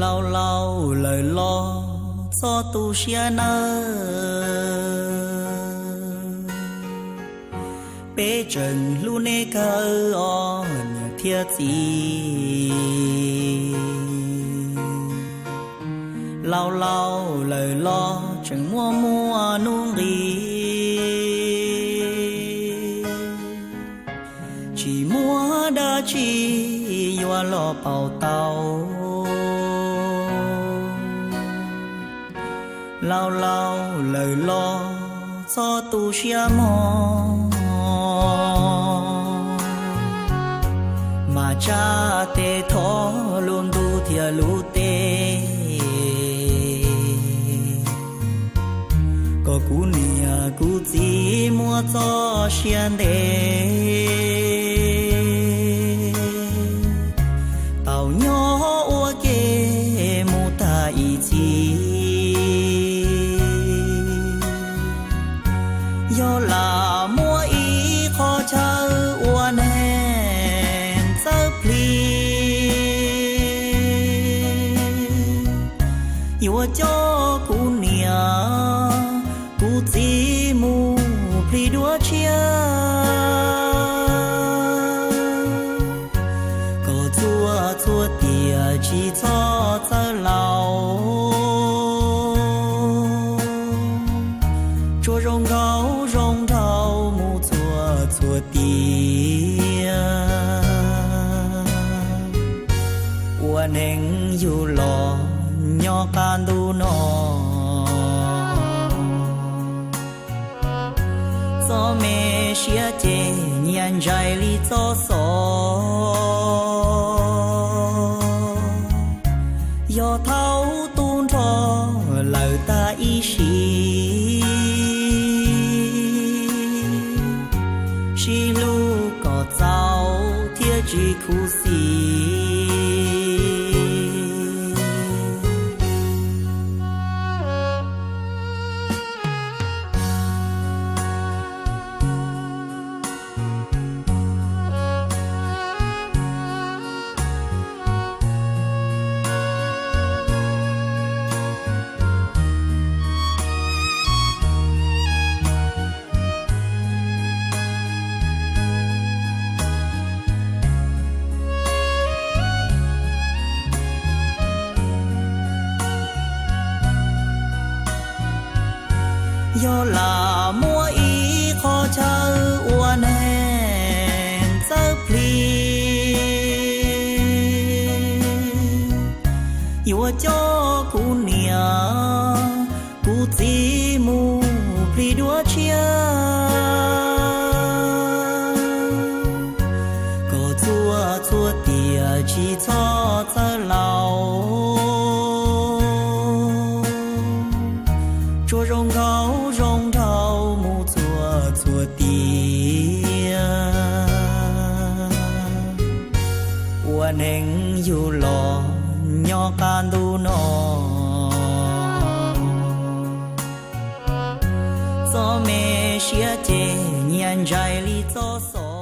Laus laus lawm los txhob tu siab nawb, peb tseem hlub nej kawg os niam thiab txiv. Laus laus lawm los tseem muaj muaj nuj nqis, tsis muaj dab tsi yuav los pauv tau. Laus laus lawm los txhob tu siab mog, mas tsa tes thov lub ntuj thiab lub teb, kom kuv niam kuv txiv muaj txoj sia ntev, tau nyob ua ke mus tag ib txhis. Yog lam muaj ib qho chaw ua neeg txawj plig, yuav coj kuv niam kuv txiv mus plig dua tshiab, kom txhua txhua tiam tsis txhob txawj laus, tsuas zoo nkauj zoo nraug mus txhua txhua tiam, ua neeg yug los nyob qab ntuj no. Txoj me siab ces nyias ntsais li txoj xov, yog thaum tu nrho lawm tag ib sim, sib hlub kom txaus thiab tsis khuv xim. Yog lam muaj ib qho chaw ua neeg txawj plig, yuav coj kuv niam kuv txiv mus plig dua tshiab, kom txhua txhua tiam tsis txhob txawj laus, tsuas zoo nkauj zoo nraug mus txhua txhua tiam, ua neeg yug los nyob qab ntuj no. Txoj me siab ces nyias ntsais li txoj xov.